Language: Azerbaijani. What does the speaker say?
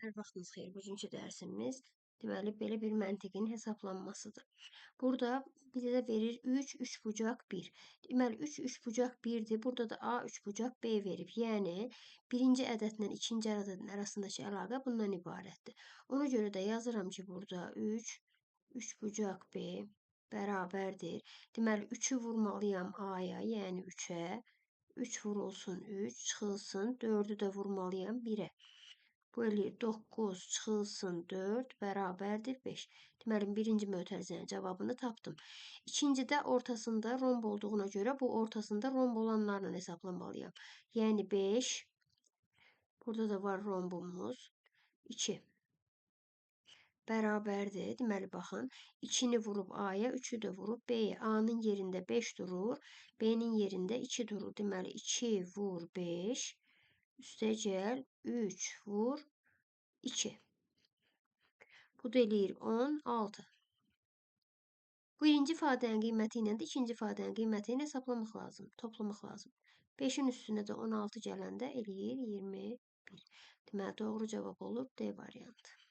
Hər vaxtınız xeyir. Bugünkü dərsimiz deməli belə bir məntiqin hesablanmasıdır. Burada bizə də verir 3, 3 bucaq 1. Deməli 3, 3 bucaq 1-dir. Burada da A 3 bucaq B verib. Yəni birinci ədədlə ikinci ədədin arasındakı əlaqə bundan ibarətdir. Ona görə də yazıram ki, burada 3, 3 bucaq B bərabərdir. Deməli 3-ü vurmalıyam A-ya, yəni 3-ə. 3 vurulsun 3, çıxılsın 4-ü də vurmalıyam 1-ə. Bu eləyir 9 çıxılsın 4 bərabərdir 5. Deməli, birinci mötərizənin cavabını tapdım. İkincidə ortasında romb olduğuna görə bu ortasında romb olanlarla hesablamalıyam. Yəni 5, burada da var rombumuz, 2 bərabərdir. Deməli, baxın, 2-ni vurub A-ya, 3-ü də vurub B-yə. A-nın yerində 5 durur, B-nin yerində 2 durur. Deməli, 2 vur 5. Üstəgəl 3 vur 2. Bu da eləyir 16. Birinci ifadənin qiyməti ilə də ikinci ifadənin qiymətini hesablamaq lazım, toplamaq lazım. 5-in üstünə də 16 gələndə eləyir 21. Deməli, doğru cavab olur D variantı.